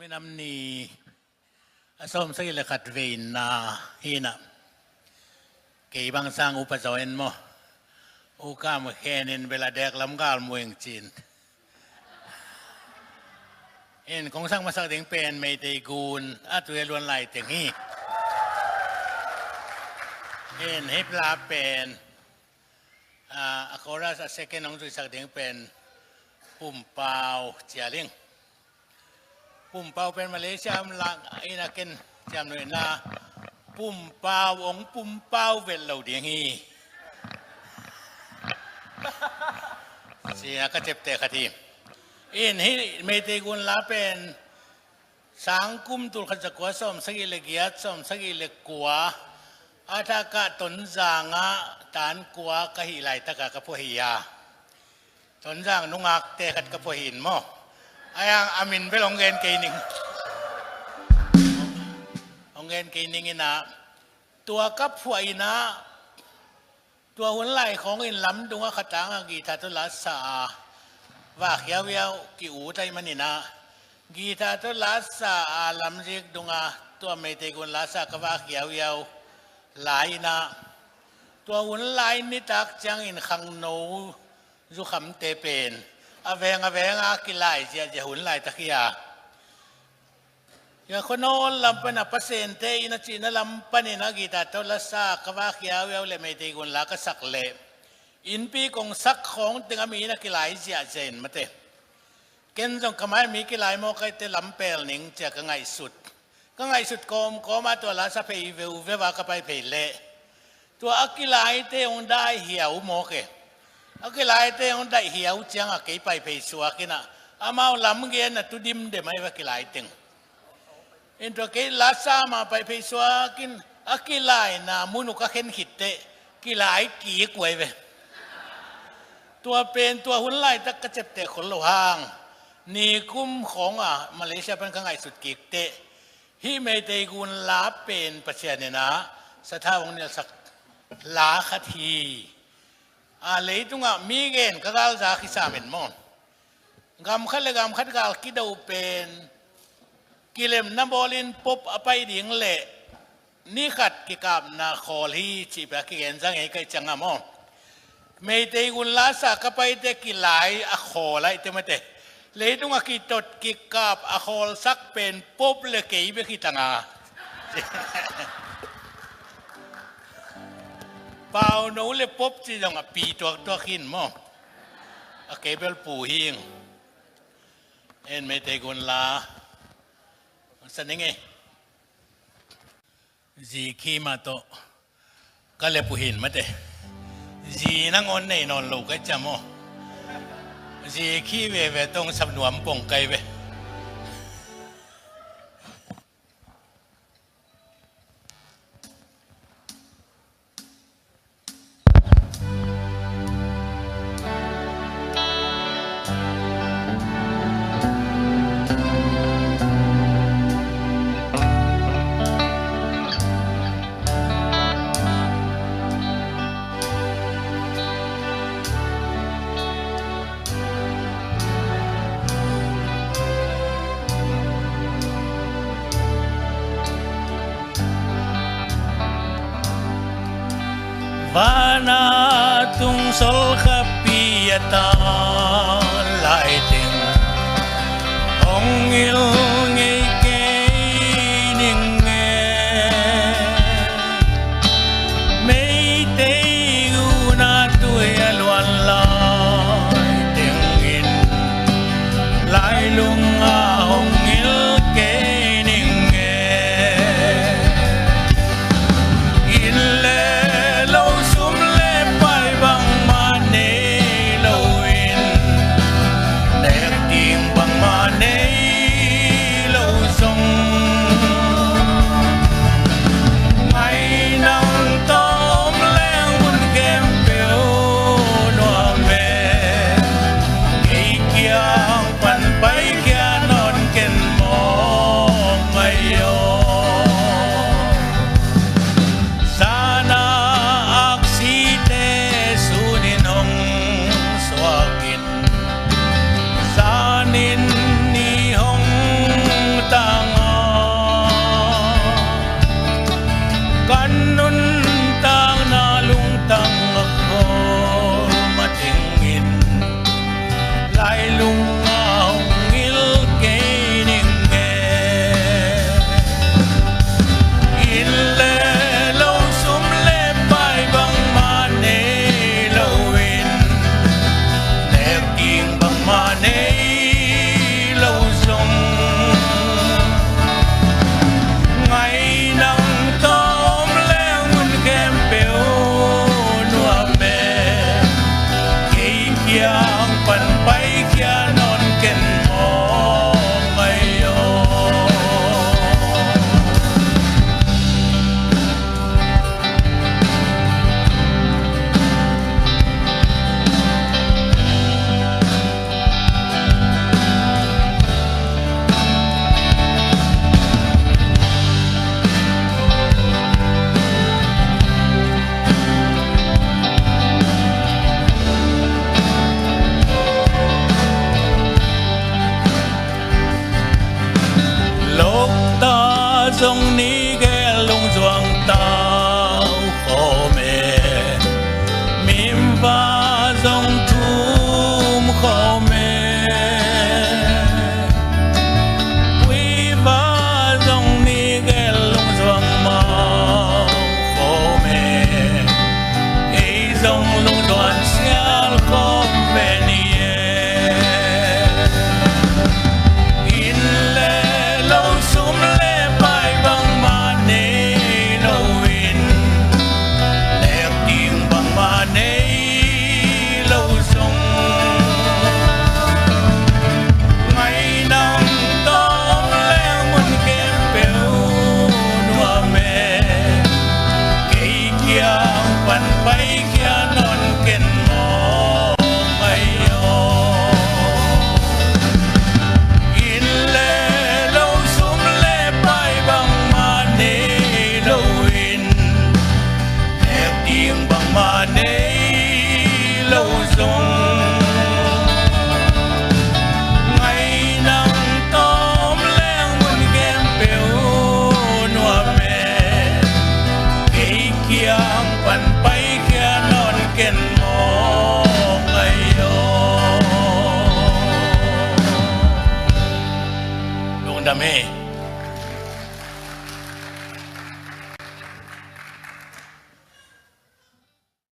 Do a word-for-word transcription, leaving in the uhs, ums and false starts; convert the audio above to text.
Minam ni a sawmsagih le khat veina hi-in ah, kei bang sang upa zaw in maw, U Kam Khen in bel a dek lam gal muing cin. In kong sang masak ding pen Meitei Gun a tui a luan lai teng hi. In hih la pen, a, a chorus a second hong zuihsak ding pen Pumpau Cialing. Pumpau pen Malaysia om lak in a ken ciamnuihna Pumpau hong pumpau vet lo ding hi. Sia ka ciapteh khat hi. In hih Meitei Gun la pen sang kum tul khat za kua sawmsagih le giat, sawmsagih le kua a thak ah Tonzang ah tan kua ka hih laitak ah ka phuah hi a. Tonzang nungakte khat ka phuah hi in maw. A yang a min bel hong gen kei ning. Hong gen kei ning in ah, tua ka phuah in ah, tua hun lai khawng in lam dung ah khatang ah guitar tawh lasa a vak hiauhiau ki-ut ahih manin ah, guitar tawh lasa a lamzik dung ah tua Meitei Gun lasa ka vak hiauhiau lai in ah, tua hun lai nitak ciangin khangno zukhamte pen a veng a veng a kilai ziahziah hun laitak hi a. Tua khuanawl lam pan a Pasian te inn a cihna lam panin a guitar tawh lasa ka vak hiauhiau le Meitei Gun la ka sak leh, innpi kong sak khawng teng a mi inn a kilai ziahziah in mate. Ken zong ka mai mi kilai mawk ahih teh lampel ning ci-a ka ngaihsut. Ka ngaihsut kawmkawm a tua lasa phei veuveu a ka pai phei leh, tua a kilaite hong daih hiau mawk e. A kilaite hong daih hiau ciang a kei pai phei suak in ah, amau lam gen a tu dimdem ahi ve a kilai teng. In tua kei lasa mah pai phei suak in a kilaina mun uh ka khen khit teh kilai kik uh ahi ve. Tua pen tua hun laitak ka ciapteh khol lo hang, nikum khawng a Malaysia pan ka ngaihsut kik teh, hih Meitei Gun la pen Pasian in ah sathau hong nialsak la khat hi. A, leitung ah mi gen ka gal zak hi sam in maw. Gam khat le gam khat gal kido pen kilemna bawlin pop a pai ding leh ni khat kikapna khawl hi cih pen a kigen zang ei ka hih ciang a maw. Meitei Gun lasa ka pai teh kilai a khawl ahih teh mate. Leitung a kitot kikap a khawlsak pen pop le kei bek hi tang a. Pauno le pop ci zong a pi tuaktuak hi in maw. A kei bel pu hi ing. En Meitei Gun la sa ning e. Zi khi mah tawh ka lep uh hi in mate. Zi nangawn nei nawn lo ka hih ciang maw. Zi khi veve tawh hong sap nuam pong ka hi ve. Vana tung solkhapi a tan lai teng hong ngil ngei kei ning e. Meitei Gun a tui a luan lai teng in lailung a hong ngil kei ning e. Inn le lo, sum le kiang pan paikhia nawn ken maw, mai aw. Lokta zong ni gel lungzuang tau khawm e, mimva zong thum khawm e. Puiva zong ni gel lungzuang mau khawm e, ei zong lungzuang sial khawm ve ni e. Inn le lo, sum le pai bangmah nei loin, nek ding bangmah nei lo zong, ngai nang tawh om leng mun khempeuh nuam e. Kei kiang pan paikhia nawn ken maw, mai aw. Inn le lo, sum le pai bangmah nei loin, nek ding bangmah nei lo zong, ngai nang tawh om leng mun khempeuh nuam e. Kei kiang pan paikhia nawn ken maw, mai aw. Lungdam e.